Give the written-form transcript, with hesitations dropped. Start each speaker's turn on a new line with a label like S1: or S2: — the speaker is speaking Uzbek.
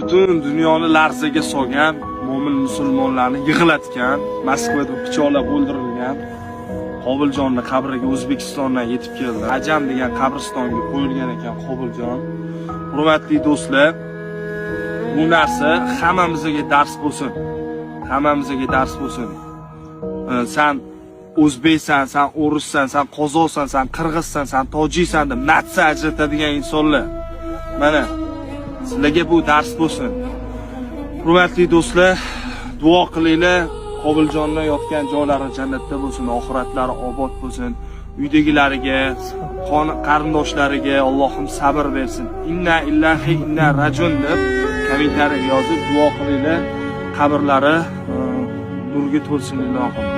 S1: Butun dunyoni larzaga solgan, mo'min musulmonlarni yig'latgan, Moskvada pichoqlab o'ldirilgan Qobiljonni qabriga O'zbekistondan yetib keldi. Ajam degan qabristonga qo'yilgan ekan Qobiljon. Hurmatli do'stlar, bu narsa hammamizga dars bo'lsin. Hammamizga dars bo'lsin. San o'zbeksan, san o'rissan, san qozoqsan, san qirg'izsan, san tojiksan deb нация ajratadigan insonlar. Mana sizlarga bu dars bo'lsin. Hurmatli do'stlar, duo qilinglar. Qobiljonni yotgan joylari jannatda bo'lsin, oxiratlari obod bo'lsin. Uydagilariga, qarindoshlariga Allohim sabr bersin. Inna lillahi inna rajun deb kommentariyaga yozib duo qilinglar. Qabrlari nurga to'lsin ilohim.